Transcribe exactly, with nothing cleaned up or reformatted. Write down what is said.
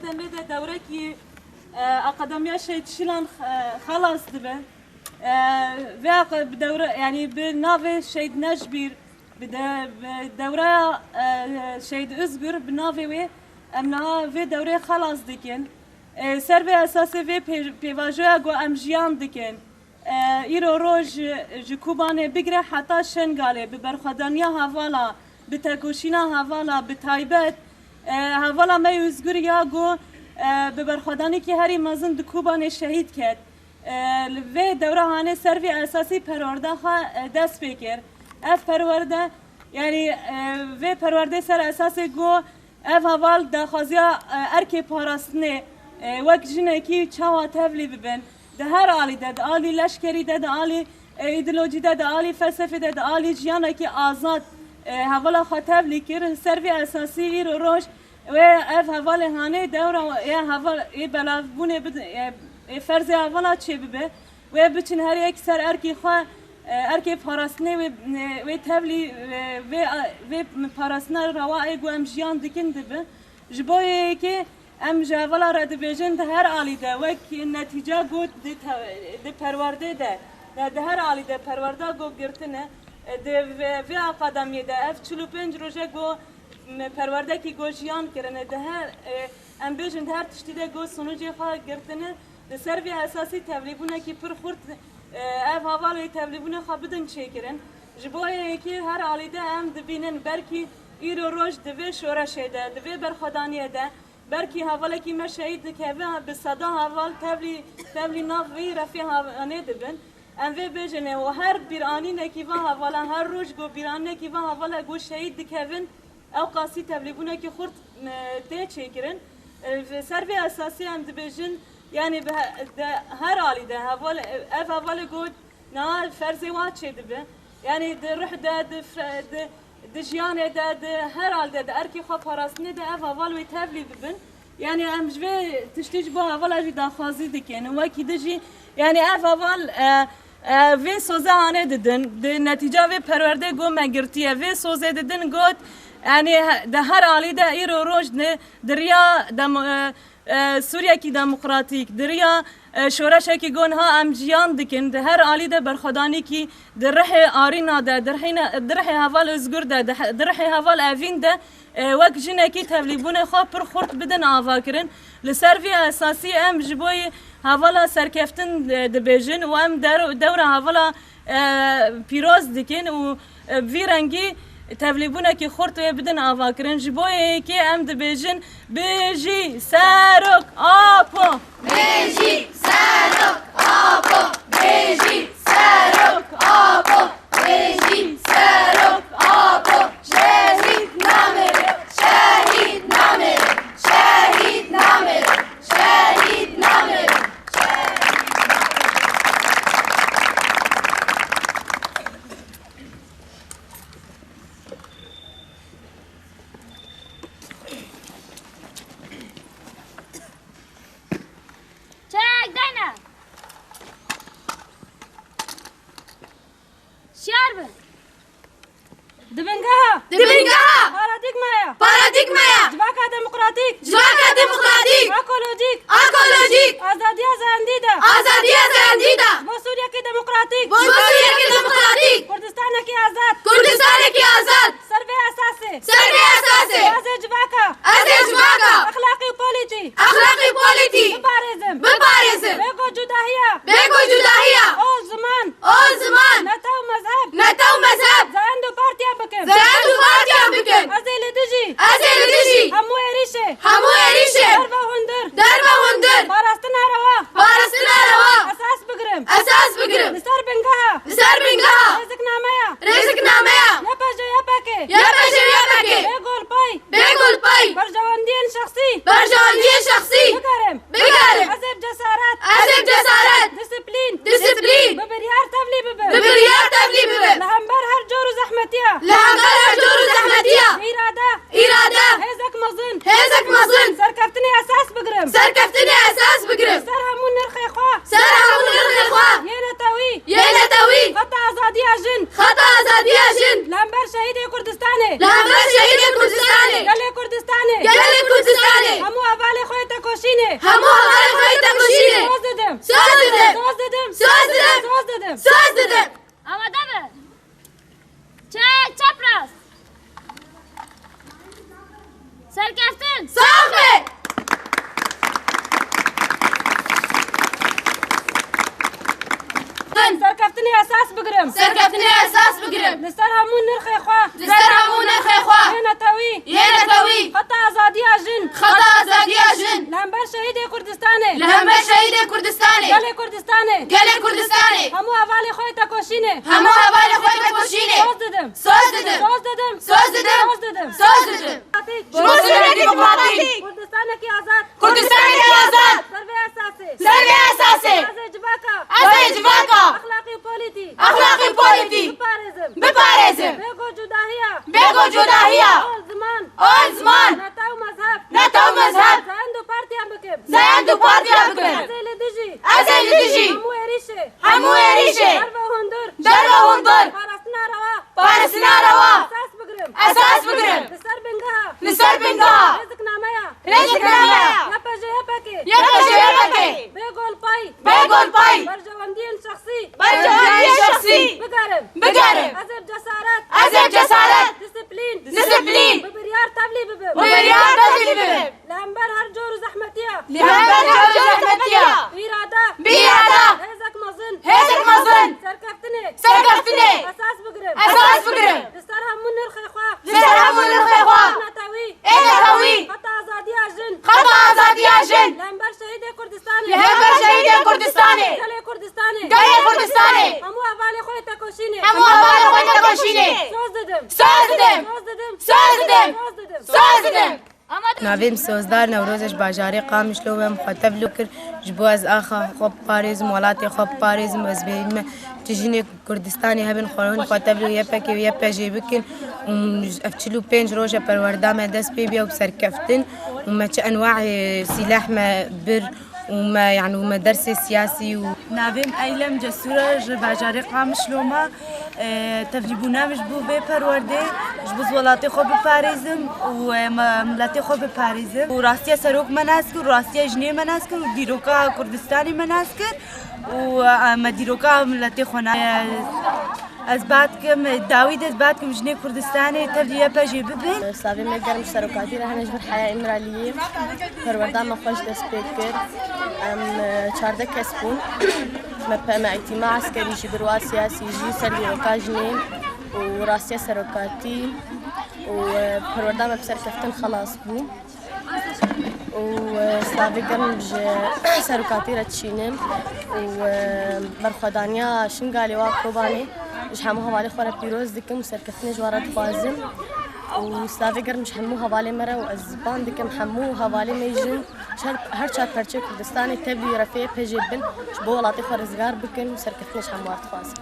Demê de dewrekî, e, Akademiya Şehîd Şilan, e, xelas dibe. E, vê aqa-, bi dewre, yanî bi navê Şehîd Necbîr, bi de-, bi dewreya, e, Şehîd Özgür, bi navê wê em niha vê dewrê xelas dikin. E, ser vê esasê vê pê-, pêvajoya ku em jiyan dikin. E, îro roj ji Kobanê bigire heta Şengalê bi berxwedaniya hevala, bi tekoşîna hevala, bi taybet, e, hevala me yê Özgür ya ku, e, bi berxwedanîkî herî mezin di Kobanê şehîd ket. E, li vê dewra hanê ser vê esasî perwerde xwe, e, dest pê kir. Ev perwerde, yanî, e, vê perwerdê ser esasê ku ev heval daxwaziya, e, erkê parastinê, e, wek jinekî çawa tevlî bibin, di her alî de, di alî leşkerî de, di alî, e, îdeolojî de, di alî felsefê de, di alî jiyanekî azad, e, hevala xwe tevlî kir. Ser vê esasî îro roj wê ev hevalê hanê dewra ê heval ê belavbûnê bid-, e, ê ferzê hevala çêbibe. Wê biçin her yek ser erkê xwe, e, erkê parastinê wê, e, wê tevlî, e, vê, vê parastina rewa ê ku em jiyan dikin dibi. Ji bo yekê em ji hevala re dibêjin di her alî de wek netîca got di te-, di perwerdê de, de, di her alî de perwerda got girtine, e, di vê, vê akademiyê de ev çil û pênc roje got me perwerdekî got jiyan kirine. Di her, e, em bêjin di her tiştî de got sonucê xwe girtine. Di ser vê esasî tevlîbûnekî pir xurt, e, ev heval ê tevlîbûnê xwe bidin çêkirin. Ji bo yekê her alî de em dibînin, belkî îro roj di vê şoreşê de, di vê berxwedaniyê de, belkî hevalekî me şehîd dikeve, bi seda heval tevlî, tevlî nav vî refê hanê dibin. Em vê bêjin ê û her bîranînekî van hevalan, her roj ku bîranînekî van hevala ku şehîd dikevin, ew qasî tevlîbûnekî xurt, e, tê çêkirin. E, ser vê esasî em dibêjin, yanî bi he-, de her alî de heval, ev hevalê got niha ferzê wa çêdibe. Yanî di ruh de, di fe-, di, di jiyanê de, di her alî de, di erkê xwe parastinê de ev heval wê tevlî bibin. Yanî em ji vê tiştî ji bo hevala jî daxwazî dikin. Wekî di jî, yanî ev heval, e, e, vê soze hanê didin. Di netîca vê perwerdê got me girtiye. Vê sozê didin got, yanî he-, di her alî de îro roj di, di riya demo-, e, e, Sûriyekî demokratîk, di riya, e, şoreşekî got niha em jiyan dikin. Di her alî de berxwedanîkî di rihê arîna de, di rihê ne-, di rihê heval Özgür de, di he-, di rihê heval Evîn de, e, wek jinekî tevlîbûnê xwe pir xurt bidin avakirin. Li ser vî esasî em ji bo yê hevala serkeftin, e, dibêjin û em der-, dewra hevala, e, pîroz dikin û, e, vî rengî tevlîbûnekî xurt wê bidin avakirin. Ji bo yê yekê em dibêjin, Bijî Serok Apo! Bijî Serok Apo! Bijî Serok Apo! Bijî Serok Apo! Şehîd namire! Şehîd namire! Şehîd namire! Şehîd namire! Şehîd namire! Çek dene! Şiyar bin! Di bingeha! Di bingeha! Paradîgmaya! Paradîgmaya! Civaka demokratîk! Civaka demokratîk! Ekolojîk! Ekolojîk! Azadiya zayendî de! Azadiya zayendî de! Ji bo Sûriyekî demokratîk! Ji bo Sûriyekî demokratîk! Kurdistanekî azad! Kurdistanekî azad! Ser vê esasê! Ser vê esasê! Ez ê civaka! Ez ê civaka! Exlaqî û polîtî! Exlaqî polîtî! Biparêzim! Biparêzim! Bêgo cudahiya! Bêgo cudahiya! Ol ziman! Ol ziman! Netew mezheb! Netew mezheb! Zayend û partiya bikim! Zayend û partiya bikim! Ez ê li dijî! Ez ê li dijî! Hemû êrîşê! Hemû êrîşê! Derve hundir! Derve hundir! Parastina rewa! Parastina rewa! Esas bigirim! Esas bigirim! Li ser bingeha! Li ser bingeha! Rêziknameya! Rêziknameya! Y P J Y P G! Y P J Y P G! Bêgo li pey! Bêgo li pey! Berjewendiyên şexsî! Berjewendiyên şexsî! Bigerim! Bigerim! Ez ê bi cesaret! Ez ê bi cesaret! Disiplîn! Disiplîn! Bi biryar tevlî bibim! Bi biryar tevlî bibim! Li hember her cor û zehmetiya! Li hember her cor û zehmetiya! Îrade! Îrade! Hêzek mezin! Hêzek mezin! Serkeftinê esas bigirim! Serkeftinê esas bigirim! Ser hemû nirxê xwe! Ser hemû nirxê xwe! Yê netewî! Yê netewî! Xeta azadiya jin! Xeta azadiya jin! Li hember şehîdê Kurdistanê! Li hember şehîdê Kurdistanê! Gelê Kurdistanê! Gelê Kurdistanê! Hemû hevalê xwe yê Hemû hevalên xwe yê tekoşînê. Soz didim. Soz didim. Soz didim. Soz didim. Soz didim. Soz didim. Amade be. Çek, çapraz. Serkeftin. Sax be. Serkeftinê esas bigirim. Serkeftinê esas bigirim. Li ser hemû nirxê xwe. Li ser hemû nirxê xwe. Yê netewî. Yê netewî. Xeta azadiya jin. Xeta azadiya jin. Li hember şehîdê Kurdistanê. Li hember şehîdê Kurdistanê. Gelê Kurdistanê. Gelê Kurdistanê. Hemû hevalê xwe yê tekoşînê. Hemû hevalê xwe yê tekoşînê. Soz didim. Soz didim. Soz didim. Soz didim. Soz didim. Soz didim. Ji bo Sûriya Demokratîk. Kurdistanekî azad. Kurdistanekî azad. Ser vê esasê. Ser vê esasê. Ez ê civaka. Ez ê civaka. Exlaqî û polîtîk. Exlaqî û polîtîk. Biparêzim. Biparêzim. Bêgo cudahiya. Bêgo cudahiya. Ol ziman. Ol ziman. Netew mezheb. Netew mezheb. Zayend û partiyan bikim. Zayend û partiyan bikim. Ez ê li dijî. Ez ê li dijî. Hemû êrîşê. Hemû êrîşê. Derve hundir. Derve hundir. Parastina rewa. Parastina rewa. Esas bigirim. Esas bigirim. Li ser bingeha. Li ser bingeha. Rêziknameya. Rêziknameya. Y P J Y P G. Y P J Y P G. Bê golpay. Bê golpay. Berjewendiyên şexsî. Berjewendiyên şexsî. Bigerim. Bigerim. Ez ê bi cesaret. Ez ê bi cesaret. Disiplîn. Disiplîn. Bi biryar tevlî bibim. Bi biryar tevlî bibim. Li hember her cor û zehmetiya. Li hember her cor û zehmetiya. Bi îrade. Bi îrade. Hêzek mezin. Hêzek mezin. Serkeftinê. Serkeftinê. Esas bigirim. Esas bigirim. Li ser hemû nirxê xwe. Li ser hemû nirxê xwe. Ê netewî. Ê netewî. Xeta azadiya jin. Xeta azadiya jin. Li hember şehîdê Kurdistanê. Li hember şehîdê Kurdistanê. Gelê Kurdistanê. Gelê Kurdistanê. Hemû hevalê xwe yê tekoşînê. Hemû hevalê xwe yê tekoşînê. Soz didim. Soz didim. Soz didim. Soz didim. Soz didim. Soz didim. Navê min Sozdar Newroz e, ji bajarê Qamişlo me, min xwe tevlî kir. Ji bo ez axa xwe biparêzim, welatê xwe biparêzim, ez bêjim me tu jinê Kurdistanê hebin, xwe hûn xwe tevlî Y P G û Y P J bikin. Û ev çil û pênc roj e perwerda me dest pê bîya û bi serkeftin. Û me çi enwahê sîleh me bir û me, yanî, û me dersê siyasî û Navê min Eylem Cesûr e, ji bajarê Qamişlo me. E, tevlîbûna min ji bo vê perwerdê, ji bo welatê xwe biparêzim û, e, me, miletê xwe biparêzim. Û rastiya serok me nas kir, rastiya jinê me nas kir û dîroka Kurdistanê me nas kir û, e, me dîroka miletê xwe na-, e, ez bat kim, dawî de ez bat kim jinê Kurdistanê tevlî Y P G bibin. Slavê me germ ji serokatî re hene ji vir Heya Îmraliyê. Perwerda me xweş dest pê kir. Em, e, çardeh kes bûn. Me pe-, me îtîma eskerî jî, birwa siyasî jî, ser dîroka jinê û rastiya serokatî û, e, perwerda me bi serkeftin xelas bû. Û, e, slavê germ ji serokatî re dişînim û, e, berxwedaniya Şingalê wa Kobanê ji hemû hevalê xwe re pîroz dikim û serkeftinê ji wan re dixwazim. Û slavê germ ji hemû hevalê me re û ez ban dikim hemû hevalê me jin Çar, her çar perçeyê Kurdistanê tevlî refê Y P G bin, ji bo welatê xwe rizgar bikin û serkeftinê ji hemû erdixwazin.